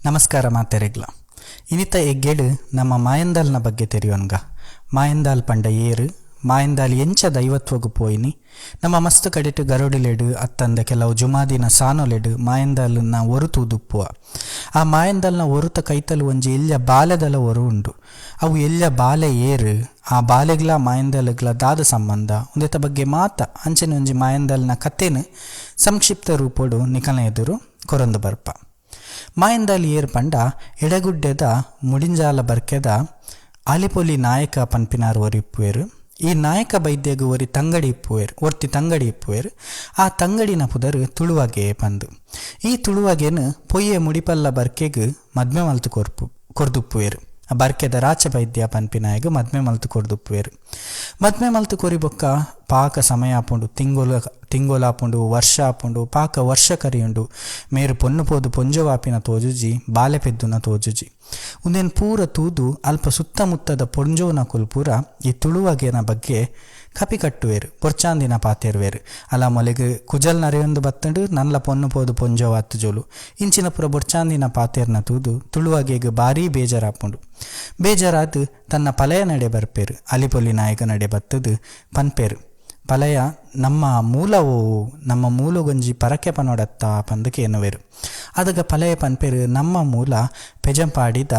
ನಮಸ್ಕಾರ ಮಾತೆರೆಗ್ಲ. ಇನಿತ ಎಗ್ಗೆಡ್ ನಮ್ಮ ಮಾಯಂದಾಲ್ನ ಬಗ್ಗೆ ತೆರಿಯೊನ್ಗ. ಮಾಯಂದಾಲ್ ಪಂಡ ಏರು, ಮಾಯಂದಾಲ್ ಎಂಚ ದೈವತ್ವಗು ಪೋಯಿನಿ, ನಮ್ಮ ಮಸ್ತ್ ಕಡೆಟ್ ಗರೋಡಿಲೆಡ್ ಅತ್ತಂದೆ ಕೆಲವು ಜುಮಾದಿನ ಸಾನೊಲೆಡ್ ಮಾಯಂದಾಲ್ನ ಒರು ತೂದುಪ್ಪುವ. ಆ ಮಾಯಂದಾಲ್ನ ಒರುತ ಕೈತಲು ಒಂಜಿ ಎಲ್ಯ ಬಾಲೆದಲ ಒರು ಉಂಡು. ಅವು ಎಲ್ಯ ಬಾಲೆ ಏರು, ಆ ಬಾಲೆಗ್ಲ ಮಾಯಂದಾಲ್ಗ್ಲ ದಾದ ಸಂಬಂಧ, ಉಂದೆತ ಬಗ್ಗೆ ಮಾತ ಅಂಚನೆ ಒಂಜಿ ಮಾಯಂದಾಲ್ನ ಕತೆನ್ ಸಂಕ್ಷಿಪ್ತ ರೂಪೊಡು ನಿಕಲ್ನ ಎದುರು ಕೊರೊಂದು ಬರ್ಪ. ಮಾಯಂದಾಲ್ ಏರ್ ಪಂಡ ಎಡಗುಡ್ಡೆದ ಮುಡಿಂಜಾಲ ಬರ್ಕೆದ ಆಲಿಪೊಲಿ ನಾಯಕ ಪನ್ಪಿನಾರ್ ಒರಿ ಇಪ್ಪುವೆರ್. ಈ ನಾಯಕ ಬೈದ್ಯಗ್ ಒರಿ ತಂಗಡಿ ಇಪ್ಪುವೆರ್, ಒರ್ತಿ ತಂಗಡಿ ಇಪ್ಪುವೆರ್. ಆ ತಂಗಡಿನ ಪುದರ್ ತುಳುವಗೆ ಪಂದ್. ಈ ತುಳುವಗೆನ್ ಪೊಯ್ಯೆ ಮುಡಿಪಲ್ಲ ಬರ್ಕೆಗ್ ಮದ್ಮೆ ಮಲ್ತು ಕೊರ್ದುಪ್ಪುವೆರ್. ಬರ್ಕೆದ ರಾಚ ಬೈದ್ಯ ಪನ್ಪಿನಾಯಗ್ ಮದ್ಮೆ ಮಲ್ತು ಕೊರ್ದುಪ್ಪುವೆರ್. ಮದ್ಮೆ ಮಲ್ತು ಕೊರಿ ಬೊಕ್ಕ ಪಾಕ ಸಮಯ ಆಪುಂಡು, ತಿಂಗೊಲಾಪುಂಡು, ವರ್ಷ ಆಪುಂಡು, ಪಾಕ ವರ್ಷ ಕರಿಯುಂಡು. ಮೇರು ಪೊನ್ನು ಪೋದು ಪೊಂಜೊವಾಪಿನ ತೋಜುಜಿ, ಬಾಲೆ ಪೆದ್ದುನ ತೋಜುಜಿ. ಉಂದೆನ್ ಪೂರ ತೂದು ಅಲ್ಪ ಸುತ್ತಮುತ್ತದ ಪೊಂಜೋನಕುಲು ಪೂರ ಈ ತುಳುವಗೆನ ಬಗ್ಗೆ ಕಪಿ ಕಟ್ಟುವೆರ್, ಪೊರ್ಚಾಂದಿನ ಪಾತೆರುವೆರ್. ಅಲ ಮೊಲೆಗ್ ಕುಜಲ್ ನರೆಯೊಂದು ಬತ್ತಂಡು, ನನ್ಲ ಪೊನ್ನು ಪೋದು ಪೊಂಜೋವಾತ್ ಜೋಲು ಇಂಚಿನ ಪೂರ ಬೊರ್ಚಾಂದಿನ ಪಾತೆರ್ನ ತೂದು ತುಳುವಗೆಗ್ ಭಾರೀ ಬೇಜಾರಾಪುಂಡು. ಬೇಜಾರಾದ್ ತನ್ನ ಪಲಯ ನಡೆ ಬರ್ಪೆರ್. ಅಲಿಪೊಲಿ ನಾಯಕ ನಡೆ ಬತ್ತದು ಪನ್ಪೆರ್, ಪಲಯ ನಮ್ಮ ಮೂಲವು, ನಮ್ಮ ಮೂಲಗೊಂಜಿ ಪರಕೆ ಪನೊಡತ್ತ ಪಂದ್ ಕೇನುವೆರ್. ಅದಗ ಪಲಯ ಪನ್ಪೆರ್, ನಮ್ಮ ಮೂಲ ಪೆಜಂಪಾಡಿದ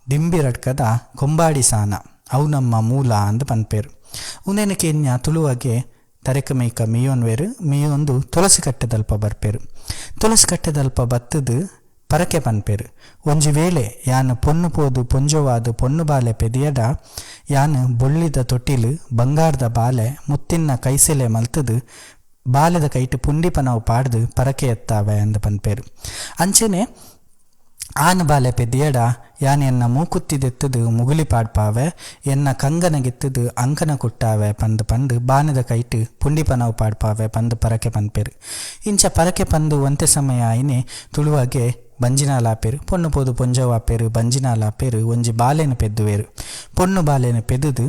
ದಿಂಬಿರಡ್ಕದ ಕೊಂಬಾಡಿ ಸಾನ, ಅವು ನಮ್ಮ ಮೂಲ ಅಂದ್ ಪನ್ಪೆರ್. ಉಂದೆನ್ ಕೇನ್ಯ ತುಳುವಗೆ ತರೆಕ ಮೈಕ ಮೀಯೊನ್ವೆರ್. ಮೀಯೊಂದು ತುಳಸಿ ಕಟ್ಟೆದಲ್ಪ ಬರ್ಪೆರ್. ತುಳಸಿ ಕಟ್ಟೆದಲ್ಪ ಬತ್ತದು ಪರಕೆ ಪನ್ಪೆರ್, ಒಂಜಿ ವೇಳೆ ಯಾನ್ ಪೊನ್ನು ಪೋದು ಪೊಂಜೊವಾದ್ ಪೊನ್ನು ಬಾಲೆ ಪೆದಿಯಡ ಯಾನ್ ಬೊಳ್ಳಿದ ತೊಟ್ಟಿಲು, ಬಂಗಾರದ ಬಾಲೆ, ಮುತ್ತಿನ ಕೈಸೆಲೆ ಮಲ್ತದು ಬಾಲೆದ ಕೈಟ್ ಪುಂಡಿ ಪನವು ಪಾಡ್ದು ಪರಕೆ ಎತ್ತಾವೆ ಅಂದ್ ಪನ್ಪೆರ್. ಅಂಚೆನೆ ಆನ್ ಬಾಲೆ ಪೆದಿಯಡ ಯಾನ್ ಎನ್ನ ಮೂಕುತ್ತಿದೆತ್ತದು ಮುಗುಲಿ ಪಾಡ್ಪಾವೆ, ಎನ್ನ ಕಂಗನಗೆತ್ತದು ಅಂಕನ ಕುಟ್ಟಾವೆ ಪಂದ್ ಪಂದ್ ಬಾನೆದ ಕೈಟ್ ಪುಂಡಿ ಪನವು ಪಾಡ್ಪಾವೆ ಪಂದ್ ಪರಕೆ ಪನ್ಪೆರ್. ಇಂಚ ಪರಕೆ ಪಂದು ಒಂತೆ ಸಮಯ ಆಯಿನೆ ತುಳುವಗೆ ಬಂಜಿನಾಲಾಪೆರ್, ಪೊಣ್ಣು ಪೋದು ಪೊಂಜೊವಾಪೆರ್, ಬಂಜಿನಾಲಾಪೆರ್, ಒಂಜಿ ಬಾಲೆನ್ ಪೆದ್ದುವೆರ್. ಪೊಣ್ಣು ಬಾಲೆನ್ ಪೆದುದು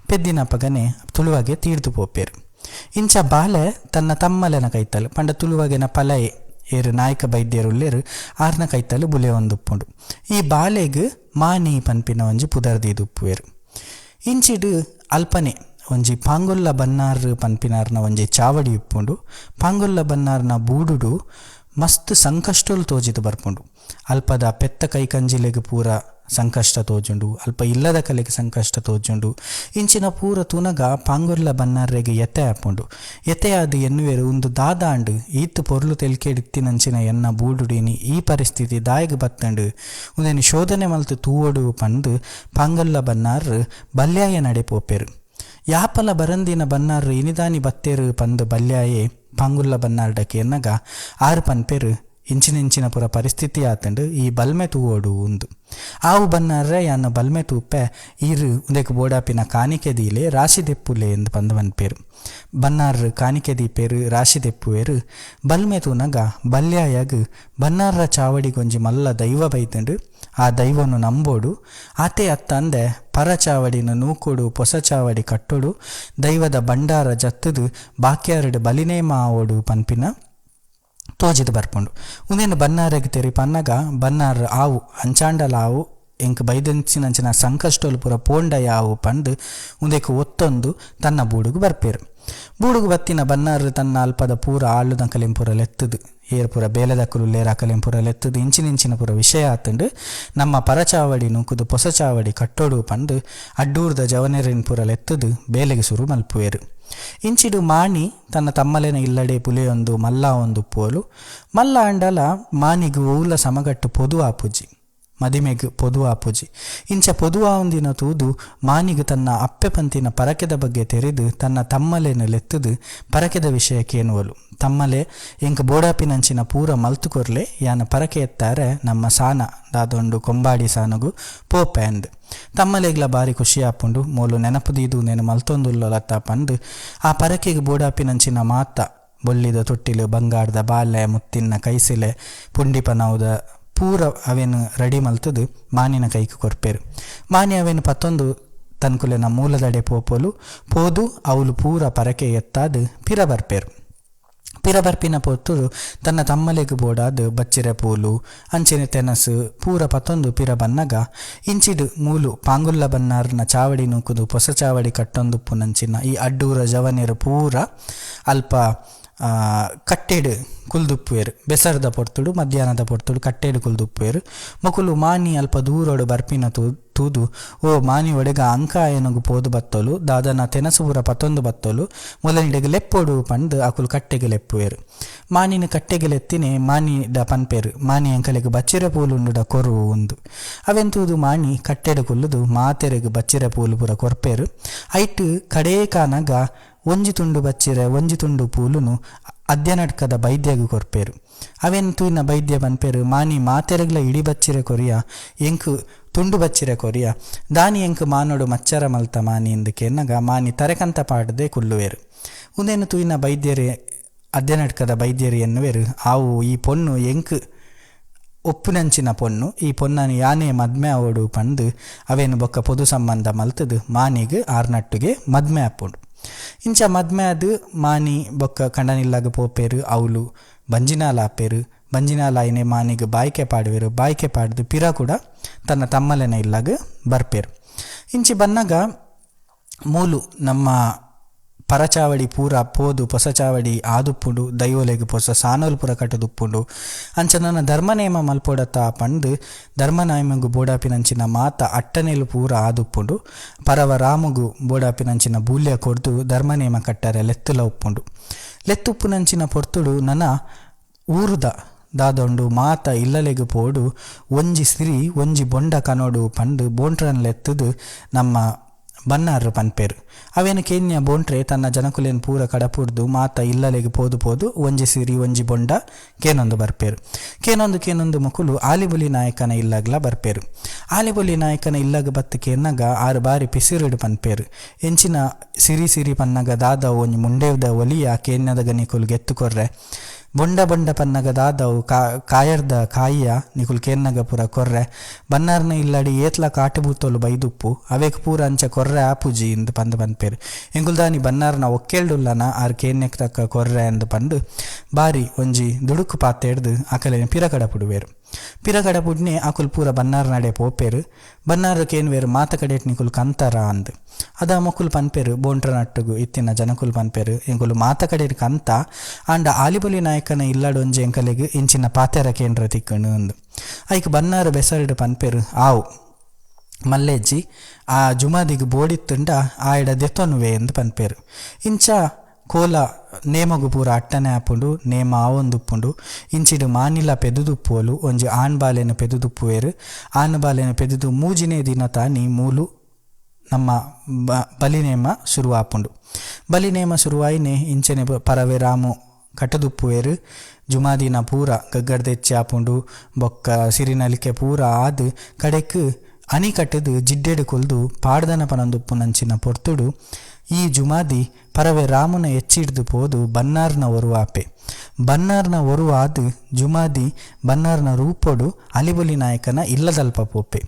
ಪೆದ್ದಿನ ಪಗನೆ ತುಳುವಗೆ ತೀರ್ದು ಪೋಪೆರ್. ಇಂಚ ಬಾಲೆ ತನ್ನ ತಮ್ಮಲೆನ ಕೈತಲ್ ಪಂಡ ತುಳುವಗೆನ ಪಲಯೆ ಏರು ನಾಯಕ ಬೈದ್ಯರುಲ್ಲೇರು ಆರ್ನ ಕೈತಲ್ ಬುಲೆಯೊಂದುಪ್ಪುಂಡು. ಈ ಬಾಲೆಗ್ ಮಾನಿ ಪನ್ಪಿನ ಒಂಜಿ ಪುದರ್ ದೀದುಪ್ಪುವೆರ್. ಇಂಚಿಡ್ ಅಲ್ಪನೆ ಒಂಜಿ ಪಾಂಗೊಲ್ಲ ಬನ್ನಾರ್ ಪನ್ಪಿನಾರ್ನ ಒಂಜಿ ಚಾವಡಿ ಇಪ್ಪುಂಡು. ಪಾಂಗೊಲ್ಲ ಬನ್ನಾರ್ನ ಬೂಡುಡು ಮಸ್ತ್ ಸಂಕಷ್ಟಲು ತೋಜಿದ್ ಬರ್ಪುಂಡು. ಅಲ್ಪದ ಪೆತ್ತ ಕೈ ಕಂಜಿಲೆಗ್ ಪೂರ ಸಂಕಷ್ಟ ತೋಜುಂಡು, ಅಲ್ಪ ಇಲ್ಲದ ಕಲೆಗ್ ಸಂಕಷ್ಟ ತೋಜುಂಡು. ಇಂಚಿನ ಪೂರ ತೂನಗ ಪಾಂಗೊಲ್ಲ ಬನ್ನಾರ್ರೆಗ್ ಎತೆ ಆಪುಂಡು. ಎತೆಯಾದ್ ಎನ್ನುವೆರ್, ಉಂದು ದಾದಾಂಡ್, ಈತ್ ಪೊರ್ಲು ತೆಲ್ಕೆಡಿತ್ತಿನಂಚಿನ ಎನ್ನ ಬೂಡುಡಿನಿ ಈ ಪರಿಸ್ಥಿತಿ ದಾಯಗ್ ಬತ್ತಂಡು, ಉಂದೆನ್ ಶೋಧನೆ ಮಲ್ತ್ ತೂವೊಡು ಪಂದ್ ಪಾಂಗೊಲ್ಲ ಬನ್ನಾರ್ ಬಲ್ಯಾಯ ನಡೆ ಪೋಪೆರ್. ಯಾಪಲ ಬರಂದಿನ ಬನ್ನಾರ್ ಇನಿದಾನಿ ಬತ್ತೇರು ಪಂದ್ ಬಲ್ಯಾಯೆ ಪಾಂಗುಲ್ಲ ಬನ್ನಾರ್ಡ ಕೇನ್ನಗ ಆರು ಪನ್ಪೆರ್, ಇಂಚಿನ ಪುರ ಪರಿಸ್ಥಿತಿ ಆತಂಡು, ಈ ಬಲ್ಮೆ ತೂವೊಡು ಉಂದು. ಆವು ಬನ್ನಾರ್ರೆ ಯಾನ್ ಬಲ್ಮೆ ತೂಪೆ, ಈರು ಉಂದೆಕ್ ಬೋಡಾಪಿನ ಕಾಣಿಕೆ ದೀಲೆ, ರಾಶಿ ದೆಪ್ಪುಲೆ ಎಂದು ಪಂದ್ ಪನ್ಪೆರ್. ಬನ್ನಾರ್ ಕಾಣಿಕೆ ದೀಪೆರ್, ರಾಶಿ ದೆಪ್ಪುವೆರ್. ಬಲ್ಮೆ ತೂನಗ ಬಲ್ಯಾಯಗ್ ಬನ್ನಾರ್ರ ಚಾವಡಿಗೊಂಜಿ ಮಲ್ಲ ದೈವ ಬೈದುಂಡು, ಆ ದೈವನು ನಂಬೋಡು, ಆತೆ ಅತ್ತಂದೆ ಪರ ಚಾವಡಿನ ನೂಕೊಡು, ಪೊಸ ಚಾವಡಿ ಕಟ್ಟೊಡು, ದೈವದ ಭಂಡಾರ ಜತ್ತದು ಬಾಕ್ಯಾರಡು ಬಲಿನೇಮ ಆವೊಡು ಪನ್ಪಿನ ತೋಜಿದ್ ಬರ್ಪುಂಡು. ಉಂದೆನ್ ಬನ್ನಾರೆಗ್ ತೆರಿಪನ್ನಗ ಬನ್ನಾರ್ ಆವು ಅಂಚಾಂಡಲ ಆವು, ಎಂಕ್ ಬೈದಂಚಿನಂಚಿನ ಸಂಕಷ್ಟಲು ಪೂರ ಪೋಂಡ ಯಾವು ಪಂದ್ ಉಂದೆಕ್ ಒತ್ತೊಂದು ತನ್ನ ಬೂಡುಗು ಬರ್ಪೆರ್. ಬೂಡುಗು ಬತ್ತಿನ ಬನ್ನಾರ್ ತನ್ನ ಅಲ್ಪದ ಪೂರ ಆಳುನಕಲೆನ್ ಪೂರ ಲೆತ್ತದು, ಏರ್ ಪೂರ ಬೇಲೆದಕುಲು ಲೇರಾಕಲೆನ್ ಪೂರ ಲೆತ್ತದು ಇಂಚಿನ ಪೂರ ವಿಷಯ ಆತಂಡು, ನಮ್ಮ ಪರಚಾವಡಿ ನೂಕುದು ಪೊಸ ಚಾವಡಿ ಕಟ್ಟೊಡು ಪಂದ್ ಅಡ್ಡೂರ್ದ ಜವನೆರೆನ್ ಪೂರ ಲೆತ್ತದು ಬೇಲೆಗೆ ಸುರು ಮಲ್ಪುವೆರ್. ಇಂಚಿಡು ಮಾಣಿ ತನ್ನ ತಮ್ಮಲೆನ ಇಲ್ಲಡೆ ಪುಲೆಯೊಂದು ಮಲ್ಲ ಒಂದು ಪೋಲು. ಮಲ್ಲ ಆಂಡಲ ಮಾನಿಗ್ ಓಲ ಸಮಗಟ್ಟು ಪೊದು ಆಪುಜಿ, ಮದಿಮೆಗ್ ಪೊದು ಆಪುಜಿ. ಇಂಚ ಪೊದು ಆವಂದಿನ ತೂದು ಮಾನಿಗ್ ತನ್ನ ಅಪ್ಪೆ ಪಂತಿನ ಪರಕೆದ ಬಗ್ಗೆ ತೆರೆದು ತನ್ನ ತಮ್ಮಲೆನ ಲೆತ್ತದು ಪರಕೆದ ವಿಷಯ ಕೇನುವಲು. ತಮ್ಮಲೆ ಎಂಕ್ ಬೋಡಾಪಿನಂಚಿನ ಪೂರ ಮಲ್ತು ಕೊರ್ಲೆ, ಯಾನ ಪರಕೆ ಎತ್ತಾರೆ ನಮ್ಮ ಸಾನ ದಾದೊಂಡು ಕೊಂಬಾಡಿ ಸಾನಗು ಪೋಪೆ ಅಂದ್. ತಮ್ಮಲೆಗ್ಲ ಬಾರಿ ಖುಷಿ ಆಪುಂಡು, ಮೋಲು ನೆನಪು ದೀದು ನೇನು ಮಲ್ತೊಂದುಲ್ಲಲತ್ತ ಪಂದ್ ಆ ಪರಕೆಗ್ ಬೋಡಾಪಿನಂಚಿನ ಮಾತ ಬೊಳ್ಳಿದ ತೊಟ್ಟಿಲು, ಬಂಗಾರದ ಬಾಲೆ, ಮುತ್ತಿನ ಕೈಸಿಲೆ, ಪುಂಡಿ ಪನವುದ ಪೂರ ಅವೇನು ರೆಡಿ ಮಲ್ತದು ಮಾನಿನ ಕೈಕ್ ಕೊರ್ಪೆರ್. ಮಾನಿ ಅವೇನು ಪತ್ತೊಂದು ತನ್ಕುಲೆನ ಮೂಲದಡೆ ಪೋಪೋಲು ಪೋದು ಅವಳು ಪೂರ ಪರಕೆ ಎತ್ತಾದು ಪಿರ ಬರ್ಪೆರ್. ಪಿರ ಬರ್ಪಿನ ಪೊರ್ತುಡು ತನ್ನ ತಮ್ಮಲೆಗ್ ಬೋಡಾದ್ ಬಚ್ಚಿರೆ ಪೂಲು ಅಂಚನೆ ತೆನಸು ಪೂರ ಪತ್ತೊಂದು ಪಿರ ಬನ್ನಗ ಇಂಚಿಡ್ ಮೂಲು ಪಾಂಗುಲ್ಲ ಬನ್ನಾರ್ನ ಚಾವಡಿ ನೂಕುದು ಪೊಸ ಚಾವಡಿ ಕಟ್ಟೊಂದುಪ್ಪುನಂಚಿನ ಈ ಅಡ್ಡೂರ ಜವನೆರ್ ಪೂರ ಅಲ್ಪ ಕಟ್ಟೆಡ್ ಕುಲ್ದುಪ್ಪುವೆರ್. ಬೆಸರ್ದ ಪೊರ್ತುಡು ಮಧ್ಯಾಹ್ನದ ಪೊರ್ತುಡು ಕಟ್ಟೆಡ್ ಕುಲ್ದುಪ್ಪುವೆರ್. ಮೊಕುಲು ಮಾನಿ ಅಲ್ಪ ದೂರೊಡು ಬರ್ಪಿನ ತೂದು ಓ ಮಾನಿ ಒಡೆಗ ಅಂಕಾಯನಗು ಪೋದು ಬತ್ತೊಲು ದಾದನ ತೆನಸು ಪೂರ ಪತ್ತೊಂದು ಬತ್ತೊಲು ಮೊಲನಿಡೆಗ್ ಲೆಪ್ಪೊಡು ಪಂದ್ ಅಕುಲು ಕಟ್ಟೆಗ್ ಲೆಪ್ಪುವೆರ್. ಮಾನಿನ ಕಟ್ಟೆಗ್ ಲೆತ್ತಿನೇ ಮಾನಿಡ ಪನ್ಪೆರ್ ಮಾನಿ ಅಂಕಲೆಗ್ ಬಚ್ಚಿರೆ ಪೂಲುಂಡುಡ ಕೊರು ಉಂದು. ಅವೆನ್ ತೂದು ಮಾಣಿ ಕಟ್ಟೆಡ್ ಕುಲ್ಲುದು ಮಾತೆರೆಗ್ ಬಚ್ಚಿರೆ ಪೂಲು ಪೂರ ಕೊರ್ಪೆರ್. ಐಟ್ ಕಡೇಕಾನಗ ಒಂಜಿ ತುಂಡು ಬಚ್ಚಿರೆ ಒಂಜಿ ತುಂಡು ಪೂಲುನು ಅದ್ಯನಡ್ಕದ ಬೈದ್ಯಗ್ ಕೊರ್ಪೆರ್. ಅವೆನ್ ತೂಯಿನ ಬೈದ್ಯ ಪನ್ಪೆರ್ ಮಾನಿ ಮಾತೆರೆಗ್ಲ ಇಡಿ ಬಚ್ಚಿರೆ ಕೊರಿಯ ಎಂಕ್ ತುಂಡು ಬಚ್ಚಿರೆ ಕೊರಿಯ ದಾನಿ ಎಂಕ್ ಮಾನೊಡು ಮಚ್ಚರ ಮಲ್ತ ಮಾನಿ ಇಂದ್ ಕೇನ್ನಗ ಮಾನಿ ತರೆಕಂತ ಪಾಡ್ದೇ ಕುಲ್ಲುವೆರ್. ಉಂದೆನ್ ತೂಯಿನ ಬೈದ್ಯೆರ್ ಅದ್ಯನಡ್ಕದ ಬೈದ್ಯೆರ್ ಎನ್ನುವೆರ್ ಆವು ಈ ಪೊಣ್ಣು ಎಂಕ್ ಒಪ್ಪುನಂಚಿನ ಪೊಣ್ಣು ಈ ಪೊನ್ನನ್ ಯಾನೇ ಮದ್ಮೆ ಆವೊಡು ಪಂದ್ ಅವೆನ್ ಬೊಕ್ಕ ಪೊದು ಸಂಬಂಧ ಮಲ್ತ್ದ್ ಮಾನಿಗ್ ಆರ್ನಟ್ಟುಗೆ ಮದ್ಮೆ ಆಪುಂಡು. ಇಂಚ ಮದ್ಮೆ ಆದ್ ಮಾನಿ ಬೊಕ್ಕ ಕಂಡನಿಲ್ಲಗ್ ಪೋಪೆರ್. ಅವ್ಲು ಬಂಜಿನಾಲ್ ಆಪೆರ್. ಬಂಜಿನಾಲ್ ಆಯಿನೇ ಮಾನಿಗ್ ಬಾಯಿಕೆ ಪಾಡುವೆರ್. ಬಾಯಿಕೆ ಪಾಡ್ದ್ ಪಿರ ಕೂಡ ತನ್ನ ತಮ್ಮಲೆನ ಇಲ್ಲಗ್ ಬರ್ಪೆರ್. ಇಂಚಿ ಬನ್ನಗ ಮೂಲು ನಮ್ಮ ಪರಚಾವಡಿ ಪೂರ ಪೋದು ಪೊಸ ಚಾವಡಿ ಆದುಪ್ಪುಂಡು. ದೈವೊಲೆಗ್ ಪೊಸ ಸಾನೊಲು ಪೂರ ಕಟ್ಟುದುಪ್ಪುಂಡು. ಅಂಚ ನನ ಧರ್ಮ ನೇಮ ಮಲ್ಪೊಡತ್ತ ಪಂದ್ ಧರ್ಮನೇಮಗ್ ಬೋಡಾಪಿನಂಚಿನ ಮಾತ ಅಟ್ಟನೆಲು ಪೂರ ಆದುಪ್ಪುಂಡು. ಪರವ ರಾಮುಗು ಬೋಡಾಪಿನಂಚಿನ ಬೂಲ್ಯ ಕೊರ್ದು ಧರ್ಮನೇಮ ಕಟ್ಟರೆ ಲೆತ್ತುಲ ಉಪ್ಪುಂಡು. ಲೆತ್ತುಪ್ಪುನಂಚಿನ ಪೊರ್ತುಡು ನನ ಊರುದ ದಾದೊಂಡು ಮಾತ ಇಲ್ಲಲೆಗ್ ಪೋಡು ಒಂಜಿ ಸಿರಿ ಒಂಜಿ ಬೊಂಡ ಕನೊಡು ಪಂದ್ ಬೋಂಟ್ರನ್ ಲೆತ್ತುದು ನಮ್ಮ ಬನ್ನಾರ್ರು ಪನ್ಪೆರ್. ಅವೆನ್ ಕೇನ್ಯ ಬೋಂಟ್ರೆ ತನ್ನ ಜನಕುಲೆನ್ ಪೂರ ಕಡಪುಡ್ದು ಮಾತ ಇಲ್ಲಲೆಗ್ ಪೋದು ಪೋದು ಒಂಜಿ ಸಿರಿ ಒಂಜಿ ಬೊಂಡ ಕೇನೊಂದು ಬರ್ಪೆರ್. ಕೇನೊಂದು ಕೇನೊಂದು ಮೊಕುಲು ಆಲಿಬೊಲಿ ನಾಯಕನ ಇಲ್ಲಗ್ಲ ಬರ್ಪೆರ್. ಆಲಿಬೊಲಿ ನಾಯಕನ ಇಲ್ಲಗ್ ಬತ್ತ್ ಕೇನ್ನಗ ಆರ್ ಬಾರಿ ಪಿಸಿರುಡು ಪನ್ಪೆರ್ ಎಂಚಿನ ಸಿರಿ ಸಿರಿ ಪನ್ನಗ ದಾದವು ಒಂಜಿ ಮುಂಡೇವ್ದ ಒಲಿಯ ಕೇನ್ನದಗ ನಿಕುಲು ಗೆತ್ತು ಕೊರ್ರೆ ಬೊಂಡ ಬೊಂಡ ಪನ್ನಗ ದಾದವು ಕಾಯರ್ದ ಕಾಯಿಯ ನಿಕುಲು ಕೇನ್ನಗ ಪೂರ ಕೊರ್ರೆ ಬನ್ನಾರ್ನ ಇಲ್ಲಡಿ ಏತ್ಲ ಕಾಟುಬೂತೊಲು ಬೈದುಪ್ಪು ಅವೇಕ್ ಪೂರ ಅಂಚ ಕೊರ್ರೆ ಆಪುಜಿ ಇಂದ್ ಪಂದ್ ಪನ್ಪೆರ್. ಎಂಕುಲ್ದಾನಿ ಬನ್ನಾರ್ನ ಒಕ್ಕೆಲ್ಡುಲ್ಲನ ಆರ್ ಕೇನ್ನೆಕ್ ತಕ್ಕ ಕೊರ್ರೆ ಅಂದ್ ಪಂದ್ ಬಾರಿ ಒಂಜಿ ದುಡುಕು ಪಾತೆರ್ದ್ ಅಕಲೆನ್ ಪಿರ ಕಡಪುಡುವೆರ್. ಪಿರ ಕಡಪುಡ್ನೆ ಅಕುಲು ಪೂರ ಬನ್ನಾರ್ನಡೆ ಪೋಪೆರ್. ಬನ್ನಾರ್ ಕೇನ್ವೆರ್ ಮಾತ ಕಡೆಟ್ ನಿಕುಲು ಕಂತರ ಅಂದ್. ಅದ ಮೊಕುಲು ಪನ್ಪೆರ್ ಬೋಂಟ್ರನಟ್ಟುಗು ಇತ್ತಿನ ಜನಕುಲು ಪನ್ಪೆರ್ ಎಂಕುಲು ಮಾತ ಕಡೆಟ್ ಕಂತ ಆಂಡ ಆಲಿಬೊಲಿ ನಾಯಕನ ಇಲ್ಲಡೊಂಜಿ ಎಂಕಲೆಗ್ ಇಂಚಿನ ಪಾತೆರ ಕೇಂಡ್ರೆ ತಿಕ್ಕುಂಡು ಅಂದ್. ಐಕ್ ಬನ್ನಾರ್ ಬೆಸರ್ಡ್ ಪನ್ಪೆರ್ ಆವು ಮಲ್ಲೆಜ್ಜಿ ಆ ಜುಮಾದಿಗ್ ಬೋಡಿತ್ತುಂಡ ಆಯಡ ದೆತೊನುವೆ ಅಂದ್ ಪನ್ಪೆರ್. ಇಂಚ ಕೋಲ ನೇಮಗು ಪೂರ ಅಟ್ಟನೆ ಆಪುಂಡು. ನೇಮ ಆವೊಂದುಪ್ಪುಂಡು. ಇಂಚಿಡ್ ಮಾನಿಲ ಪೆದುದುಪ್ಪುವೊಲು ಒಂಜಿ ಆಣ್ ಬಾಲೆನ್ ಪೆದುದುಪ್ಪುವೆರ್. ಆಣ್ ಬಾಲೆನ್ ಪೆದುದು ಮೂಜಿನೇ ದಿನ ತಾನಿ ಮೂಲು ನಮ್ಮ ಬಲಿನೇಮ ಸುರು ಆಪುಂಡು. ಬಲಿನೇಮ ಸುರುವಾಯಿನೇ ಇಂಚನೆ ಪರವೆ ರಾಮು ಕಟ್ಟುದುಪ್ಪುವೆರ್. ಜುಮಾದಿನ ಪೂರ ಗಗ್ಗರ್ದೆಚ್ಚಿ ಆಪುಂಡು. ಬೊಕ್ಕ ಸಿರಿನಲಿಕೆ ಪೂರ ಆದ್ ಕಡೆಕ್ ಅಣಿ ಕಟ್ಟುದು ಜಿಡ್ಡೆಡ್ ಕೊಲ್ದು ಪಾಡ್ದನ ಪನೊಂದುಪ್ಪುನಂಚಿನ ಪೊರ್ತುಡು ಈ ಜುಮಾದಿ ಪರವೆ ರಾಮುನ ಎಚ್ಚಿಡ್ದು ಪೋದು ಬನ್ನಾರ್ನ ಒರುವಾಪೆ. ಬನ್ನಾರ್ನ ಒರುವಾದ್ ಜುಮಾದಿ ಬನ್ನಾರ್ನ ರೂಪೊಡು ಅಲಿಬೊಲಿ ನಾಯಕನ ಇಲ್ಲದಲ್ಪ ಪೋಪೆ.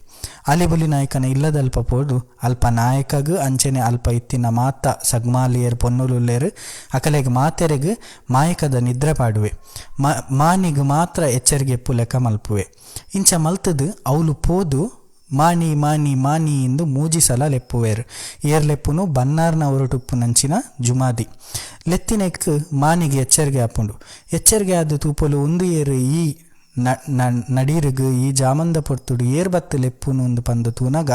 ಅಲಿಬೊಲಿ ನಾಯಕನ ಇಲ್ಲದಲ್ಪ ಪೋದು ಅಲ್ಪ ನಾಯಕಗ್ ಅಂಚನೆ ಅಲ್ಪ ಇತ್ತಿನ ಮಾತ ಸಗ್ಮಾಲಿಯರ್ ಪೊನ್ನುಲುಲ್ಲೆರ್ ಅಕಲೆಗ್ ಮಾತೆರೆಗ್ ಮಾಯಕದ ನಿದ್ರೆ ಪಾಡುವೆ. ಮಾನಿಗ್ ಮಾತ್ರ ಎಚ್ಚರಿಗೆ ಎಪ್ಪು ಲೆಕ್ಕ ಮಲ್ಪುವೆ. ಇಂಚ ಮಲ್ತುದು ಅವ್ಲು ಪೋದು ಮಾಣಿ ಮಾಣಿ ಮಾಣಿ ಇಂದು ಮೂಜಿ ಸಲ ಲೆಪ್ಪುವೆರ್. ಏರ್ ಲೆಪ್ಪುನು ಬನ್ನಾರ್ನ ಒರುಟುಪ್ಪುನಂಚಿನ ಜುಮಾದಿ. ಲೆತ್ತಿನೆಕ್ ಮಾನಿಗೆ ಎಚ್ಚರಿಗೆ ಆಪುಂಡು. ಎಚ್ಚರಿಗೆ ಆದ್ ತೂಪೊಲು ಉಂದು ಏರ್ ಈ ನಡೀರುಗ್ ಈ ಜಾಮಂದ ಪೊರ್ತುಡು ಏರ್ ಬತ್ತ್ ಲೆಪ್ಪುನು ಇಂದು ಪಂದ್ ತೂನಗ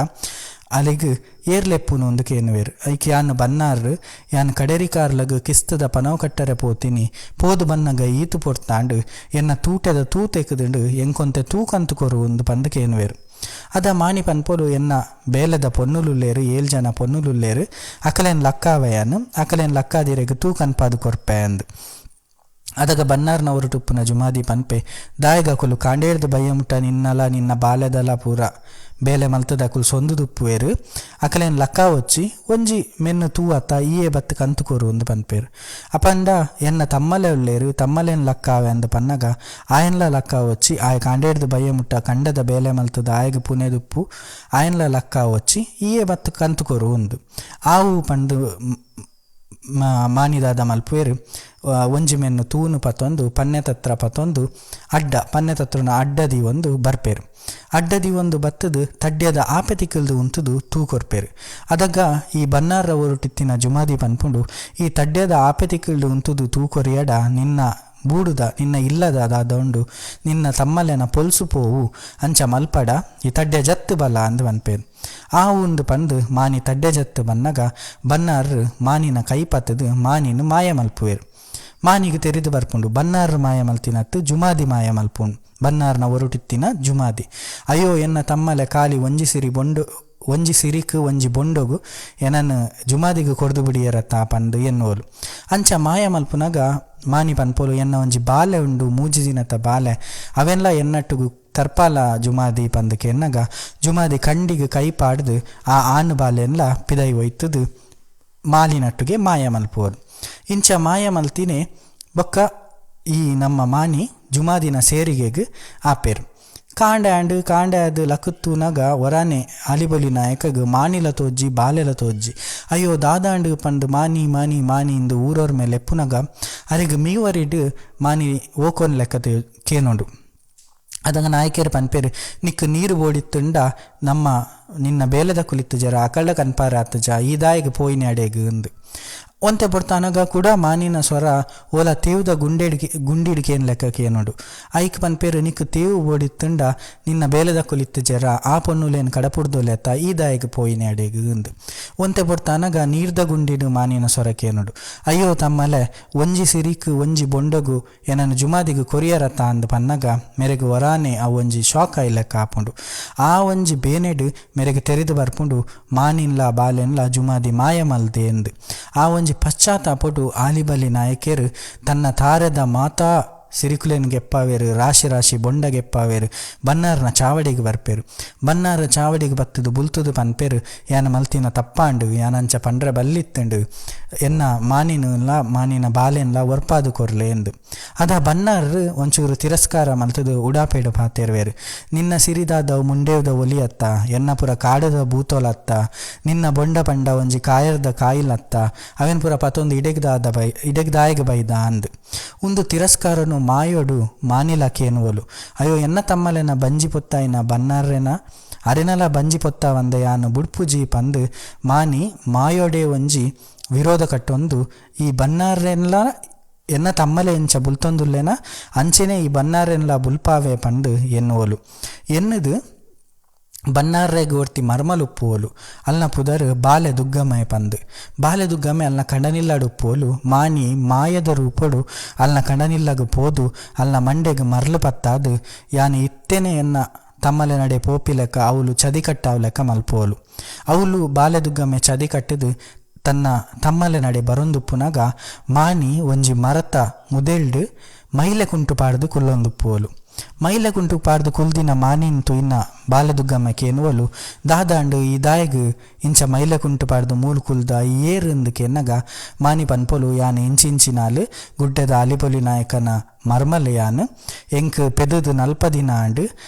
ಅಲೆಗ್ ಏರ್ ಲೆಪ್ಪುನು ಇಂದು ಕೇನುವೆರ್. ಐಕ್ ಯಾನ್ ಬನ್ನಾರ್ ಯಾನ್ ಕಡೇರಿಕಾರ್ಲಗ್ ಕಿಸ್ತದ ಪನವು ಕಟ್ಟರೆ ಪೋತಿನಿ ಪೋದು ಬನ್ನಗ ಈತ್ ಪೊರ್ತಾಂಡ್ ಎನ್ನ ತೂಟೆದ ತೂ ತೆಕುದುಂಡು ಎಂಕೊಂತೆ ತೂ ಕಂತ್ ಕೊರು ಇಂದು ಪಂದ್ ಕೇನುವೆರ್. ಅದ ಮಾಣಿ ಪನ್ಪೊಲು ಎನ್ನ ಬೇಲೆದ ಪೊನ್ನುಲುಲ್ಲೇರ್ ಏಳ್ ಜನ ಪೊನ್ನುಲುಲ್ಲೇರ್ ಅಕಲೆನ್ ಲಕ್ಕಾವಯಾನ್ ಅಕಲೆನ್ ಲಕ್ಕಾದಿರೆಗ್ ತೂ ಕನ್ಪಾದ್ ಕೊರ್ಪೆ ಅಂದ್. ಅದಗ ಬನ್ನಾರ್ನ ಒರುಟುಪ್ಪುನ ಜುಮಾದಿ ಪನ್ಪೆ ದಾಯೆಗ್ ಅಕುಲು ಕಾಂಡೇರ್ದ್ ಬಯ್ಯ ಮುಟ್ಟ ನಿನ್ನಲ ನಿನ್ನ ಬಾಲೆದಲ ಪೂರ ಬೇಲೆ ಮಲ್ತುದು ಅಕುಲು ಸೊಂದುದುಪ್ಪುವೆರ್ ಅಕಲೆನ್ ಲಕ್ಕಾವೊಚ್ಚಿ ಒಂಜಿ ಮೆನ್ನು ತೂವತ್ತ ಈಯೇ ಬತ್ತ್ ಕಂತ್ ಕೊರು ಅಂದ್ ಪನ್ಪೆರ್. ಅಪಂಡ ಎನ್ನ ತಮ್ಮಲೆ ಉಲ್ಲೆರ್ ತಮ್ಮಲೆನ್ ಲಕ್ಕಾವೆ ಅಂದ್ ಪನ್ನಗ ಆಯನ್ಲ ಲಕ್ಕಾವೊಚ್ಚಿ ಆಯೆ ಕಾಂಡೇರ್ದ್ ಬಯ್ಯ ಮುಟ್ಟ ಕಂಡದ ಬೇಲೆ ಮಲ್ತುದು ಆಯಗ್ ಪುನೆದುಪ್ಪು ಆಯನ್ಲ ಲಕ್ಕಾವೊಚ್ಚಿ ಈಯೇ ಬತ್ತ್ ಕಂತ್ ಕೊರು ಅಂದ್. ಆವು ಪಂದ್ ಮಾನಿದಾದ ಮಲ್ಪುವೆರ್ ಒಂಜಿ ಮೆನ್ನು ತೂನು ಪತ್ತೊಂದು ಪನ್ನೆ ತತ್ರ ಪತ್ತೊಂದು ಅಡ್ಡ ಪನ್ನೆ ತತ್ರನ ಅಡ್ಡ ದೀವೊಂದು ಬರ್ಪೆರ್. ಅಡ್ಡ ದೀವೊಂದು ಬತ್ತದು ತಡ್ಯದ ಆಪೆ ತಿಕ್ಕಲ್ದು ಉಂತುದು ತೂ ಕೊರ್ಪೆರ್. ಅದಗ ಈ ಬನ್ನಾರ ಒರುಟಿತ್ತಿನ ಜುಮಾದಿ ಪನ್ಪುಂಡು, ಈ ತಡ್ಯದ ಆಪೆ ತಿಕ್ಕಲ್ದು ಉಂತುದು ತೂ ಕೊರಿಯಡ ನಿನ್ನ ಬೂಡುದ ನಿನ್ನ ಇಲ್ಲದ ದಾದ ಉಂಡು ನಿನ್ನ ತಮ್ಮಲೆನ ಪೊಲ್ಸು ಪೋವು ಅಂಚ ಮಲ್ಪಡ ಈ ತಡ್ಯ ಜತ್ತು ಬಲ ಅಂದ್ ಪನ್ಪೆರ್. ಆ ಉಂದು ಪಂದು ಮಾನಿ ತಡ್ಯ ಜತ್ತು ಬನ್ನಗ ಬನ್ನಾರ್ ಮಾನಿನ ಕೈ ಪತ್ತದು ಮಾನಿನ ಮಾಯ ಮಲ್ಪುವೆರ್. ಮಾನಿಗೆ ತೆರಿದು ಬರ್ಪುಂಡು ಬನ್ನಾರ್ ಮಾಯ ಮಲ್ತಿನತ್ತು ಜುಮಾದಿ ಮಾಯ ಮಲ್ಪುಂಡು ಬನ್ನಾರ್ನ ಒರುಟಿತ್ತಿನ ಜುಮಾದಿ. ಅಯ್ಯೋ ಎನ್ನ ತಮ್ಮಲೆ ಖಾಲಿ ಒಂಜಿ ಸಿರಿ ಬೊಂಡು ಒಂಜಿ ಸಿರಿಕ್ ಒಂಜಿ ಬೊಂಡೊಗು ಎನನ್ ಜುಮಾದಿಗೆ ಕೊರ್ದು ಬಿಡಿಯರತ್ತ ಪಂದು ಎನ್ನುವಲು. ಅಂಚ ಮಾಯ ಮಲ್ಪುನಗ ಮಾನಿ ಪನ್ಪೋಲು ಎನ್ನ ಒಂಜಿ ಬಾಲೆ ಉಂಡು ಮೂಜಿ ದಿನತ ಬಾಲೆ ಅವೆಲ್ಲ ಎನ್ನಟ್ಟುಗು ತರ್ಪಾಲ ಜುಮಾದಿ ಪಂದು ಕೆನ್ನಗ ಜುಮಾದಿ ಕಂಡಿಗೆ ಕೈ ಪಾಡ್ದು ಆ ಆನು ಬಾಲೆನ್ಲ ಪಿದೈ ಒಯ್ತದು ಮಾಲಿನಟ್ಟುಗೆ ಮಾಯ ಮಲ್ಪುವರು. ಇಂಚ ಮಾಯ ಮಲ್ತಿನೇ ಬೊಕ್ಕ ಈ ನಮ್ಮ ಮಾನಿ ಜುಮಾದಿನ ಸೇರಿಗೆಗ್ ಆಪೇರು. ಕಾಂಡೆ ಆಂಡ್ ಕಾಂಡೆ ಅದು ಲಕುತ್ತೂನಗ ಒರಾನೆ ಅಲಿಬೊಲಿ ನಾಯಕಗ್ ಮಾನಿಲ ತೋಜ್ಜಿ ಬಾಲೆಲ ತೋಜ್ಜಿ. ಅಯ್ಯೋ ದಾದಾಂಡು ಪಂದು ಮಾನಿ ಮಾನಿ ಮಾನಿ ಇಂದು ಊರೋರ್ ಮೇಲೆ ಎಪ್ಪುನಗ ಅರೆಗ್ ಮೀವರಿಡ್ ಮಾನಿ ಓಕೊನ್ ಲೆಕ್ಕ ಕೇನೋಡು. ಅದಂಗ ನಾಯಕರು ಪನ್ಪೇರು ನಿಕ್ ನೀರು ಬೋಡಿತ್ತುಂಡ ನಮ್ಮ ನಿನ್ನ ಬೇಲೆದ ಕುಲಿತ್ತು ಜರ ಅಕಳ್ಳ ಕನ್ಪಾರ ಆತಜ ಈ ದಾಯಿಗೆ ಪೋಯಿನ ಅಡೆಗ್ ಅಂದು. ಒಂತೆ ಪೊರ್ತಾನಗ ಕೂಡ ಮಾನಿನ ಸ್ವರ ಓಲ ತೇವುದ ಗುಂಡೆಡ್ಕೆ ಗುಂಡಿಡ್ಕೇನ್ ಲೆಕ್ಕ ಕೇನೋಡು. ಐಕ್ ಪನ್ಪೇರು ನಿಕ್ ತೇವು ಬೋಡಿತ್ತುಂಡ ನಿನ್ನ ಬೇಲೆದ ಕುಲಿತ್ತು ಜರ ಆ ಪೊನ್ನುಲೇನ್ ಕಡಪುಡ್ದೊಲೆತ್ತ ಈ ದಾಯಿಗೆ ಪೋಯಿನ ಅಡೆಗ್ ಅಂದು. ಒಂತೆ ಪೊರ್ತಾನಗ ನೀರ್ದ ಗುಂಡಿಡು ಮಾನಿನ ಸ್ವರ ಕೇನೋಡು. ಅಯ್ಯೋ ತಮ್ಮಲೆ ಒಂಜಿ ಸಿರಿಕ್ ಒಂಜಿ ಬೊಂಡಗು ಎನನು ಜುಮಾದಿಗೆ ಕೊರಿಯರತ್ತ ಅಂದ್ ಪನ್ನಗ ಮೆರೆಗ್ ಒರಾನೆ ಆ ಒಂಜಿ ಶಾಕ್ ಆಯಿ ಲೆಕ್ಕ ಆಪುಂಡು. ಆ ಒಂಜಿ ಬೇನೆಡು ಮೆರೆಗ್ ತೆರಿದು ಬರ್ಪುಂಡು ಮಾನಿನ್ಲ ಬಾಲೆನ್ಲ ಜುಮಾದಿ ಮಾಯ ಮಲ್ದೆ ಎಂದ್. ಆ ಒಂಜಿ ಪಶ್ಚಾತ್ತಾಪೊಡು ಆಲಿಬಲಿ ನಾಯಕೆರು ತನ್ನ ತಾರೆದ ಮಾತಾ ಸಿರಿಕುಲೇನ್ ಗೆಪ್ಪಾವೇರು ರಾಶಿ ರಾಶಿ ಬೊಂಡ ಗೆಪ್ಪಾವೇರು ಬನ್ನಾರನ ಚಾವಡಿಗೆ ಬರ್ಪೇರು. ಬನ್ನಾರ ಚಾವಡಿಗೆ ಬತ್ತದು ಬುಲ್ತುದು ಪನ್ಪೇರು ಯಾನ ಮಲ್ತಿನ ತಪ್ಪಾಂಡು ಯಾನಂಚ ಪಂಡ್ರೆ ಬಲ್ಲಿತ್ತಂಡು ಎನ್ನ ಮಾನಿನಲ್ಲ ಮಾನಿನ ಬಾಲೆನ್ಲ ಒರ್ಪಾದು ಕೊರ್ಲೆ ಎಂದು. ಅದ ಬನ್ನಾರು ಒಂಚೂರು ತಿರಸ್ಕಾರ ಮಲ್ತದು ಉಡಾಪೇಡು ಪಾತೇರ್ವೇರು. ನಿನ್ನ ಸಿರಿದಾದವು ಮುಂಡೇವ್ದ ಒಲಿಯತ್ತ ಎನ್ನ ಪುರ ಕಾಡದ ಭೂತೋಲತ್ತ ನಿನ್ನ ಬೊಂಡ ಪಂಡ ಒಂಜಿ ಕಾಯರ್ದ ಕಾಯಿಲತ್ತ ಅವೇನ್ ಪುರ ಪತೊಂದು ಇಡೆಗ್ದಾದ ಬೈ ಇಡೆಗ್ದಾಯಗ ಬೈದ ಅಂದ್. ಒಂದು ತಿರಸ್ಕಾರನು ಮಾಯೋಡು ಮಾನಿಲ ಕೇನುವಲು. ಅಯ್ಯೋ ಎನ್ನ ತಮ್ಮಲೆನ ಬಂಜಿ ಪೊತ್ತಾಯಿನ ಬನ್ನಾರ್ರೆನ ಅರೆನಲ ಬಂಜಿ ಪೊತ್ತ వంద ಯಾನು ಬುಡ್ಪುಜಿ ಪಂದು ಮಾನಿ ಮಾಯೋಡೆ ಒಂಜಿ ವಿರೋಧ ಕಟ್ಟೊಂದು ಈ ಬನ್ನಾರ್ರೆನ್ಲ ಎನ್ನ ತಮ್ಮಲೆ ಎಂಚ ಬುಲ್ತೊಂದುಲ್ಲೇನ ಅಂಚೆನೆ ಈ ಬನ್ನಾರೆನ್ಲ ಬುಲ್ಪಾವೆ ಪಂದು ಎನ್ನುವಲು. ಎನ್ನುದು ಬನ್ನಾರ್ರೆಗ್ ಒರ್ತಿ ಮರ್ಮಲ್ ಉಪ್ಪುವೋಲು ಅಲ್ನ ಪುದರ್ ಬಾಲೆ ದುಗ್ಗಮೆ ಪಂದು. ಬಾಲೆ ದುಗ್ಗಮೆ ಅಲ್ನ ಕಂಡನಿಲ್ಲಡ್ ಉಪ್ಪುವೋಲು. ಮಾನಿ ಮಾಯದ ರೂಪೊಡು ಅಲ್ನ ಕಂಡನಿಲ್ಲಗ್ ಪೋದು ಅಲ್ನ ಮಂಡೆಗ್ ಮರ್ಲು ಪತ್ತಾದು ಯಾನ್ ಇತ್ತೆನೆ ಎನ್ನ ತಮ್ಮಲೆ ನಡೆ ಪೋಪಿ ಲೆಕ್ಕ ಅವುಲು ಚದಿ ಕಟ್ಟಾವ್ ಲೆಕ್ಕ ಮಲ್ಪುವೋಲು. ಅವುಲು ಬಾಲೆ ದುಗ್ಗಮೆ ಚದಿ ಕಟ್ಟದು ತನ್ನ ತಮ್ಮಲೆ ನಡೆ ಬರೊಂದುಪ್ಪುನಗ ಮಾನಿ ಒಂಜಿ ಮರತ ಮುದೆಲ್ಡ್ ಮೈಲೆ ಕುಂಟು ಪಾಡ್ದು ಕುಲ್ಲೊಂದುಪ್ಪುವೋಲು. ಮೈಲೆ ಕುಂಟು ಪಾಡ್ದು ಕುಲ್ದಿನ ಮಾನಿನ್ ತುಯ್ನ ಬಾಲೆದುಗ್ಗಮ್ಮ ಕೇನುವಲು ದಾದಾಂಡು ಈ ದಾಯಗ್ ಇಂಚ ಮೈಲೆ ಕುಂಟು ಪಾಡ್ದು ಮೂಲು ಕುಲ್ದ ಏರುಂದು ಕೆನ್ನಗ ಮಾನಿ ಪನ್ಪೊಲು ಯಾನ್ ಇಂಚಿಂಚಿನಾಲ್ ಗುಡ್ಡೆದ ಅಲಿಪೊಲಿ ನಾಯಕನ ಮರ್ಮಲ್ ಯಾನ್ ಎಂಕ್ ಪೆದುದು ನಲ್ಪ ದಿನ ಆಂಡ್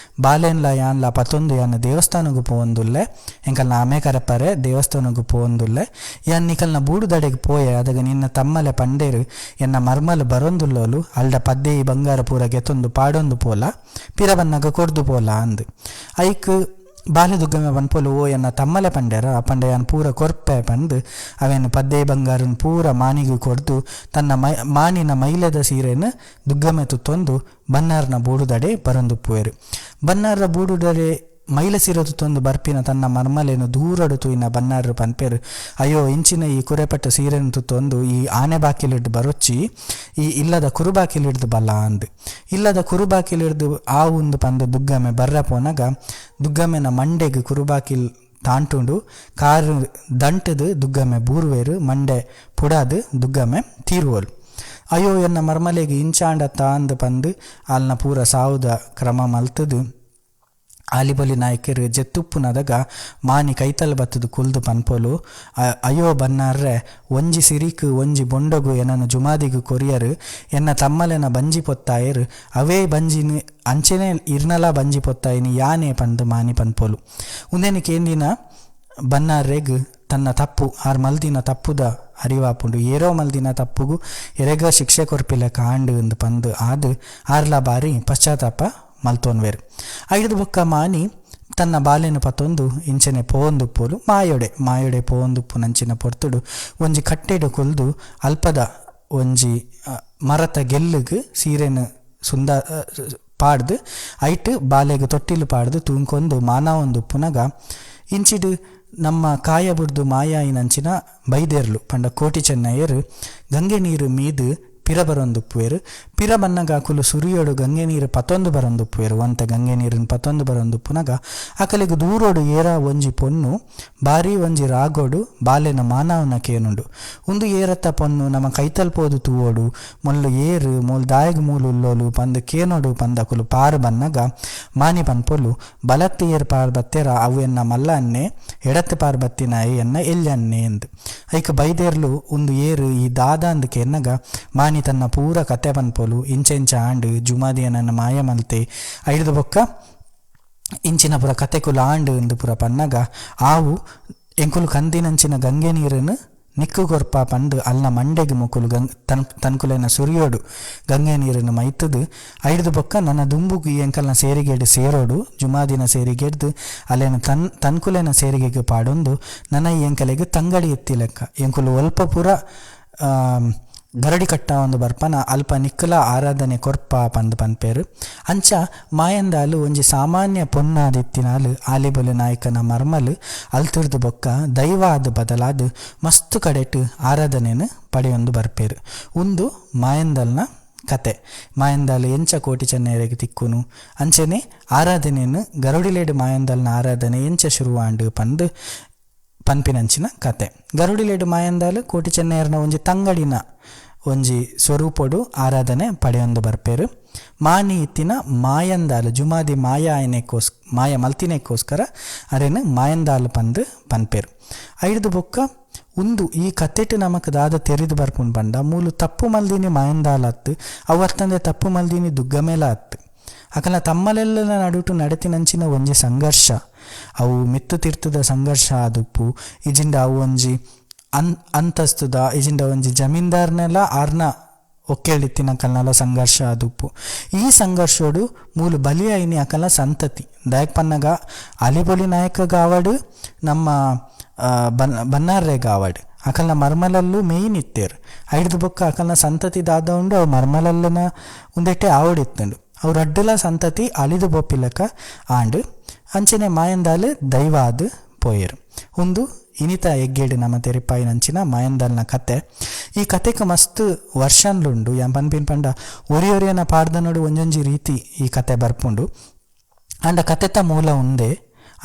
ಬಾಲೆನ್ಲ ಯಾನ್ಲ ಪತ್ತೊಂದು ಯಾನ್ ದೇವಸ್ಥಾನಗ್ ಪೋವೊಂದುಲ್ಲೆ ಎಂಕಲ್ನ ಆಮೆ ಕರಪರೆ ದೇವಸ್ಥಾನಗ್ ಪೋವೊಂದುಲ್ಲೆ ಯಾನ್ ನಿಕಲ್ನ ಬೂಡುದಡೆಗ್ ಪೋಯೆ ಅದಗ ನಿನ್ನ ತಮ್ಮಲೆ ಪಂಡೇರು ಎನ್ನ ಮರ್ಮಲ್ ಬರೊಂದುಲ್ಲೋಲು ಅಲ್ಡ ಪದ್ದೇಯಿ ಬಂಗಾರ ಪೂರ ಗೆತೊಂದು ಪಾಡೊಂದು ಪೋಲ ಪಿರ ಬನ್ನಗ ಕೊರ್ದು ಪೋಲ ಅಂದ್. ಐಕ್ ಬಾಲೆದುಗ್ಗಮೆ ಪನ್ಪೊಲು ಓ ಎನ್ನ ತಮ್ಮಲೆ ಪಂಡೇರ ಪಂಡ ಯಾನ್ ಪೂರ ಕೊರ್ಪೆ ಪಂದ್ ಅವೇನ್ ಪದ್ದೆ ಬಂಗಾರನ್ ಪೂರ ಮಾನಿಗ್ ಕೊರ್ದು ತನ್ನ ಮಾನಿನ ಮೈಲೆದ ಸೀರೆನ್ ದುಗ್ಗಮೆ ತುತ್ತೊಂದು ಬನ್ನಾರ್ನ ಬೂಡುದಡೆ ಬರೊಂದುಪ್ಪುವೆರು. ಬನ್ನಾರ್ನ ಬೂಡುದಡೆ ಮೈಲೆ ಸೀರೆ ತುತ್ತೊಂದು ಬರ್ಪಿನ ತನ್ನ ಮರ್ಮಲೇನು ದೂರಡು ತೂಯಿನ ಬನ್ನಾರು ಪನ್ಪೇರು ಅಯ್ಯೋ ಇಂಚಿನ ಈ ಕುರೆಪಟ್ಟ ಸೀರೆನು ತುತ್ತೊಂದು ಈ ಆನೆ ಬಾಕಿಲಿಡ್ದು ಬರೊಚ್ಚಿ ಈ ಇಲ್ಲದ ಕುರುಬಾಕಿಲಿಡ್ದು ಬಲ ಅಂದ್. ಇಲ್ಲದ ಕುರುಬಾಕಿಲಿಡ್ದು ಆ ಒಂದು ಪಂದು ದುಗ್ಗಮೆ ಬರ್ರ ಪೋನಗ ದುಗ್ಗಮೆನ ಮಂಡೆಗ್ ಕುರುಬಾಕಿಲ್ ತಾಂಟುಂಡು ಕಾರು ದಂಟದು ದುಗ್ಗಮೆ ಬೂರ್ವೇರು ಮಂಡೆ ಪುಡಾದು ದುಗ್ಗಮೆ ತೀರುವಲು. ಅಯ್ಯೋ ಎನ್ನ ಮರ್ಮಲೆಗ್ ಇಂಚಾಂಡ ತಾಂದು ಪಂದು ಅಲ್ನ ಪೂರ ಸಾವುದ ಕ್ರಮ ಮಲ್ತದು ಆಲಿಬಲಿ ನಾಯಕರು ಜೆತ್ತುಪ್ಪುನದಗ ಮಾನಿ ಕೈತಲ್ ಬತ್ತದು ಕುಲ್ದು ಪನ್ಪೊಲು ಅಯ್ಯೋ ಬನ್ನಾರ್ರೆ ಒಂಜಿ ಸಿರಿಕ್ ಒಂಜಿ ಬೊಂಡೊಗು ಎನನು ಜುಮಾದಿಗು ಕೊರಿಯರು ಎನ್ನ ತಮ್ಮಲೆನ ಬಂಜಿ ಪೊತ್ತಾಯರು ಅವೇ ಬಂಜಿನ ಅಂಚೆನೆ ಇರ್ನಲ ಬಂಜಿ ಪೊತ್ತಾಯಿನಿ ಯಾನೆ ಪಂದು ಮಾನಿ ಪನ್ಪೊಲು. ಉಂದೆನಿ ಕೇಂದಿನ ಬನ್ನಾರ್ರೆಗ್ ತನ್ನ ತಪ್ಪು ಆರ್ ಮಲ್ದಿನ ತಪ್ಪುದ ಅರಿವಾಪುಂಡು. ಏರೋ ಮಲ್ದಿನ ತಪ್ಪುಗು ಎರೆಗ ಶಿಕ್ಷೆ ಕೊರ್ಪಿಲೆಕ್ಕ ಆಂಡು ಇಂದು ಪಂದು ಆದ್ ಆರ್ಲ ಬಾರಿ ಪಶ್ಚಾತ್ತಾಪ ಮಲ್ತೊನ್ವೆರ್. ಐಡ್ದ್ ಬೊಕ್ಕ ಮಾನಿ ತನ್ನ ಬಾಲೆನು ಪತ್ತೊಂದು ಇಂಚನೆ ಪೋವೊಂದುಪ್ಪೋಲು. ಮಾಯೊಡೆ ಮಾಯೊಡೆ ಪೋವೊಂದುಪ್ಪುನಂಚಿನ ಪೊರ್ತುಡು ಒಂಜಿ ಕಟ್ಟೆಡ್ ಕುಲ್ದು ಅಲ್ಪದ ಒಂಜಿ ಮರತ ಗೆಲ್ಲುಗ್ ಸೀರೆನ್ ಸುಂದ ಪಾಡ್ದು ಐಟ್ ಬಾಲೆಗ್ ತೊಟ್ಟಿಲು ಪಾಡ್ದು ತೂಂಕೊಂದು ಮಾನಾವೊಂದುಪ್ಪುನಗ ಇಂಚಿಡ್ ನಮ್ಮ ಕಾಯ ಬುಡ್ದು ಮಾಯಾಯಿನಂಚಿನ ಬೈದೇರ್ಲು ಪಂಡ ಕೋಟಿ ಚೆನ್ನಯೆರ್ ಗಂಗೆ ನೀರು ಮೀದು ಪಿರ ಬರೊಂದುಪ್ಪುವೆರ್. ಪಿರ ಬನ್ನಗ ಅಕುಲು ಸುರಿಯೋಡು ಗಂಗೆ ನೀರು ಪತ್ತೊಂದು ಬರೊಂದುಪ್ಪುವೆರ್. ಒಂತೆ ಗಂಗೆ ನೀರನ್ನು ಪತ್ತೊಂದು ಬರೊಂದುಪ್ಪುನಗ ಅಕಲೆಗ್ ದೂರೋಡು ಏರ ಒಂಜಿ ಪೊನ್ನು ಬಾರಿ ಒಂಜಿ ರಾಗೋಡು ಬಾಲೆನ ಮಾನಾವನ ಕೇನುಂಡು. ಉಂದು ಏರತ್ತ ಪೊನ್ನು ನಮ್ಮ ಕೈತಲ್ ಪೋದು ತೂವೋಡು, ಮೊಲ್ಲು ಏರು ಮೋಲ್ ದಾಯಗ್ ಮೂಲು ಉಲ್ಲೋಲು ಪಂದ್ ಕೇನೋಡು ಪಂದ್ ಅಕುಲು ಪಾರು ಬನ್ನಗ ಮಾನಿ ಪನ್ಪೊಲು, ಬಲತ್ತು ಏರ್ ಪಾರ್ ಬತ್ತೆರ ಅವು ಎನ್ನ ಮಲ್ಲ ಅನ್ನೆ, ಎಡತ್ತು ಪಾರ್ ಬತ್ತಿನಾಯಿ ಎನ್ನ ಎಲ್ಯನ್ನೆ ಎಂದ್. ಐಕ್ ಬೈದೇರ್ಲು ಉಂದು ಏರು ಈ ದಾದ ಅಂದ್ ಕೇನ್ನಗ ಮಾನಿ ತನ್ನ ಪೂರ ಕತೆ ಪನ್ಪೊಲು. ಇಂಚೆಂಚ ಆಂಡ್ ಜುಮಾದಿಯನನ್ನು ಮಾಯ ಮಲ್ತೆ, ಐಡ್ದ್ ಬೊಕ್ಕ ಇಂಚಿನ ಪೂರ ಕತೆಕುಲು ಆಂಡ್ ಇಂದು ಪೂರ ಪನ್ನಗ ಆವು ಎಂಕುಲು ಕಂದಿನಂಚಿನ ಗಂಗೆ ನೀರನ್ನು ನಿಕ್ಕು ಕೊರ್ಪ ಪಂದ್ ಅಲ್ನ ಮಂಡೆಗ್ ಮೊಕುಲು ತನ್ಕುಲೆನ ಸುರಿಯೋಡು ಗಂಗೆ ನೀರನ್ನು ಮೈತದು ಐಡ್ದ್ ಬೊಕ್ಕ ನನ್ನ ದುಂಬುಗು ಎಂಕಲ್ನ ಸೇರಿಗೆಡ್ ಸೇರೋಡು ಜುಮಾದಿನ ಸೇರಿಗೆಡ್ದು ಅಲ್ಲೇನ ತನ್ಕುಲೆನ ಸೇರಿಗೆಗ್ ಪಾಡೊಂದು ನನ್ನ ಎಂಕಲೆಗ್ ತಂಗಡಿ ಎತ್ತಿ ಲೆಕ್ಕ ಎಂಕುಲು ಒಲ್ಪ ಪೂರ ಗರಡಿ ಕಟ್ಟ ಒಂದು ಬರ್ಪನ ಅಲ್ಪ ನಿಕ್ಕಲ ಆರಾಧನೆ ಕೊರ್ಪ ಪಂದ್ ಪನ್ಪೇರು. ಅಂಚ ಮಾಯಂದಾಲು ಒಂಜಿ ಸಾಮಾನ್ಯ ಪೊನ್ನಾದಿತ್ತಿನಾಲು ಆಲಿಬೊಲೆ ನಾಯಕನ ಮರ್ಮಲು ಅಲ್ತಿರ್ದು ಬೊಕ್ಕ ದೈವ ಆದ್ ಬದಲಾದ ಮಸ್ತ್ ಕಡೆಟ್ ಆರಾಧನೆಯನ್ನು ಪಡೆಯೊಂದು ಬರ್ಪೇರು. ಉಂದು ಮಾಯಂದಲ್ನ ಕತೆ. ಮಾಯಂದಾಲು ಎಂಚ ಕೋಟಿ ಚೆನ್ನಯರಿಗೆ ತಿಕ್ಕುನು ಅಂಚನೆ ಆರಾಧನೆಯನ್ನು ಗರುಡಿಲೇಡು ಮಾಯಂದಲ್ನ ಆರಾಧನೆ ಎಂಚ ಶುರುವಾಂಡು ಪಂದ್ ಪನ್ಪಿನಂಚಿನ ಕತೆ. ಗರುಡಿಲೇಡು ಮಾಯಂದಾಲು ಕೋಟಿ ಚೆನ್ನಯರ್ನ ಒಂಜಿ ತಂಗಡಿನ ಒಂಜಿ ಸ್ವರೂಪೊಡು ಆರಾಧನೆ ಪಡೆಯೊಂದು ಬರ್ಪೇರು. ಮಾನಿ ಇತ್ತಿನ ಮಾಯಂದಾಲು ಜುಮಾದಿ ಮಾಯ ಮಾಯ ಮಲ್ತಿನೆಕ್ಕೋಸ್ಕರ ಅರೇನು ಮಾಯಂದಾಲು ಪಂದ್ ಪನ್ಪೇರು. ಐಡ್ದು ಬೊಕ್ಕ ಉಂದು ಈ ಕತೆಟ್ ನಮಕ್ ದಾದ ತೆರಿದು ಬರ್ಪುಂಡು ಪಂಡ ಮೂಲು ತಪ್ಪು ಮಲ್ದಿನಿ ಮಾಯಂದಾಲ ಅತ್ತು, ಅವರ್ತಂದೆ ತಪ್ಪು ಮಲ್ದಿನಿ ದುಗ್ಗಮೇಲ ಅತ್ತು. ಅಕಲ ತಮ್ಮಲೆಲ್ಲ ನಡುಟು ನಡತಿನಂಚಿನ ಒಂಜಿ ಸಂಘರ್ಷ, ಅವು ಮಿತ್ತು ತಿರ್ತದ ಸಂಘರ್ಷ ಆದುಪ್ಪು, ಇಜಿಂಡ ಅವು ಒಂಜಿ ಅಂತಸ್ತುದ ಇಜಿಂಡ ಒಂಜಿ ಜಮೀನ್ದಾರ್ನೆಲ್ಲ ಆರ್ನ ಒಕ್ಕೇಳಿತ್ತಿನ ಕಲ್ನಲ ಸಂಘರ್ಷ ಆದುಪ್ಪು. ಈ ಸಂಘರ್ಷೋಡು ಮೂಲು ಬಲಿಯಾಯಿನಿ ಅಕಲ ಸಂತತಿ. ದಾಯಕ್ ಪನ್ನಗ ಅಲಿಬೊಲಿ ನಾಯಕ ಗಾವಡು ನಮ್ಮ ಬನ್ನಾರ್ರೆ ಗಾವಡು ಅಕಲ್ನ ಮರ್ಮಲಲ್ಲು ಮೇಯ್ನ್ ಇತ್ತೇರು. ಐಡ್ದು ಬೊಕ್ಕ ಅಕಲ್ನ ಸಂತತಿ ದಾದ ಉಂಡು ಅವು ಮರ್ಮಲಲ್ಲನ ಉಂದೆಟ್ಟೆ ಆವಡಿತ್ತುಂಡು. ಅವ್ರ ಅಡ್ಡಲ ಸಂತತಿ ಅಳಿದು ಬೊಪ್ಪಿಲಕ ಆಂಡು ಅಂಚನೆ ಮಾಯಂದಾಲು ದೈವ ಆದ್ ಪೋಯೆರು. ಉಂದು ಇನಿತ ಎಗ್ಗೇಡು ನಮ್ಮ ತೆರಿಪಾಯಿನಂಚಿನ ಮಾಯಂದಾಲ್ನ ಕತೆ. ಈ ಕತೆಕ್ ಮಸ್ತ್ ವರ್ಷನ್ಲುಂಡು. ಯಾನ್ ಪನ್ಪಿನ ಪಂಡ ಒರಿ ಒರಿಯನ ಪಾಡ್ದನೋಡು ಒಂಜೊಂಜಿ ರೀತಿ ಈ ಕತೆ ಬರ್ಪುಂಡು. ಆಂಡ ಕತೆತ ಮೂಲ ಉಂದೆ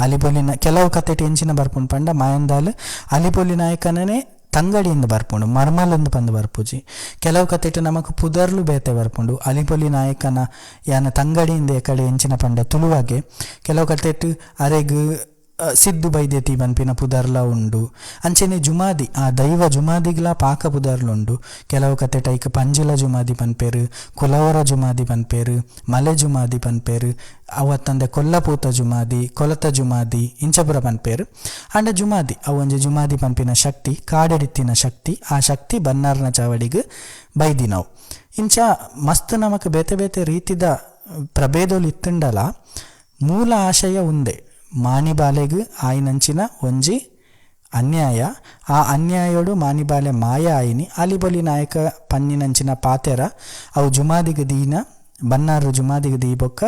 ಅಲಿಬೊಲಿನ ಕೆಲವು ಕತೆಟ್ ಎಂಚಿನ ಬರ್ಪುಂಡು ಪಂಡ ಮಾಯಂದಾಲು ಅಲಿಬೊಲಿ ನಾಯಕನೇ ತಂಗಡಿಯಿಂದ ಬರ್ಪುಂಡು, ಮರ್ಮಲಂದು ಪಂದು ಬರ್ಪುಜಿ. ಕೆಲವು ಕತೆಟ್ ನಮಕ್ ಪುದರ್ಲು ಬೇತೆ ಬರ್ಪುಂಡು. ಅಲಿಪೊಲಿ ನಾಯಕನ ಯಾನ ತಂಗಡಿಯಿಂದ ಕಡೆ ಎಂಚಿನ ಪಂಡ ತುಳುವಾಗೆ. ಕೆಲವು ಕತೆಟ್ ಅರೆಗ್ ಸಿದ್ದು ಬೈದ್ಯತಿ ಪನ್ಪಿನ ಪುದರ್ಲ ಉಂಡು. ಅಂಚನೆ ಜುಮಾದಿ ಆ ದೈವ ಜುಮಾದಿಗ್ಲ ಪಾಕ ಪುದರ್ಲುಂಡು. ಕೆಲವು ಕತೆಟ್ ಐಕ್ ಪಂಜುಲ ಜುಮಾದಿ ಪನ್ಪೇರು, ಕುಲವರ ಜುಮಾದಿ ಪನ್ಪೇರು, ಮಲೆ ಜುಮಾದಿ ಪನ್ಪೇರು, ಅವತ್ತಂದೆ ಕೊಲ್ಲಪೂತ ಜುಮಾದಿ, ಕೊಲತ ಜುಮಾದಿ ಇಂಚಪುರ ಪನ್ಪೇರು. ಆಂಡ ಜುಮಾದಿ ಅವು ಒಂಜಿ ಜುಮಾದಿ ಪನ್ಪಿನ ಶಕ್ತಿ, ಕಾಡೆಡಿತ್ತಿನ ಶಕ್ತಿ. ಆ ಶಕ್ತಿ ಬನ್ನಾರ್ನ ಚಾವಡಿಗ್ ಬೈದಿನವು. ಇಂಚ ಮಸ್ತ್ ನಮಕ್ ಬೇತೆ ಬೇತೆ ರೀತಿದ ಪ್ರಭೇದೊಲು ಇತ್ತುಂಡಲ ಮೂಲ ಆಶಯ ಉಂದೆ. ಮಾನಿಬಾಲೆಗ್ ಆಯಿನಂಚಿನ ಒಂಜಿ ಅನ್ಯಾಯ, ಆ ಅನ್ಯಾಯೋಡು ಮಾನಿಬಾಲೆ ಮಾಯ ಆಯಿನಿ ಅಲಿಬೊಲಿ ನಾಯಕ ಪನ್ನಿನಂಚಿನ ಪಾತೆರ ಅವು ಜುಮಾದಿಗ್ ದೀನ ಬನ್ನಾರು ಜುಮಾದಿಗ್ ದೀ ಬೊಕ್ಕ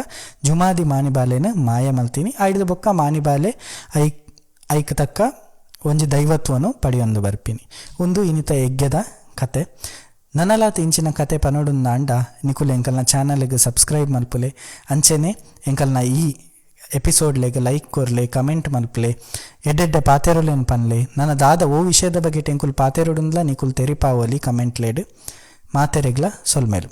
ಜುಮಾದಿ ಮಾನಿಬಾಲೆನ ಮಾಯ ಮಲ್ತೀನಿ. ಐಡ್ದು ಬೊಕ್ಕ ಮಾನಿಬಾಲೆ ಐಕ್ ತಕ್ಕ ಒಂಜಿ ದೈವತ್ವನು ಪಡೆಯೊಂದು ಬರ್ಪಿನಿ. ಉಂದು ಇನಿತ ಯಜ್ಞದ ಕತೆ. ನನಲಾತ್ ಇಂಚಿನ ಕತೆ ಪನೊಡುಂದಾಂಡ ನಿಕುಲು ಎಂಕಲ್ನ ಚಾನಲ್ಗೆ ಸಬ್ಸ್ಕ್ರೈಬ್ ಮಲ್ಪುಲೆ, ಅಂಚೆನೆ ಎಂಕಲ್ನ ಈ ಎಪಿಸೋಡ್ಲೆಗ್ ಲೈಕ್ ಕೊರ್ಲೆ, ಕಮೆಂಟ್ ಮಲ್ಪಲೆ, ಎಡ್ಡೆಡ್ಡೆ ಪಾತೆರೊಲೆನ್ ಪನ್ಲೆ. ನನ್ನ ದಾದ ಓ ವಿಷಯದ ಬಗ್ಗೆ ಎಂಕುಲು ಪಾತೆರೊಡುಂದ್ಲ ನಿಕುಲು ತೆರಿಪಾವೊಲಿ ಕಮೆಂಟ್ಲೇಡ್. ಮಾತೆರೆಗ್ಲ ಸೊಲ್ಮೆಲು.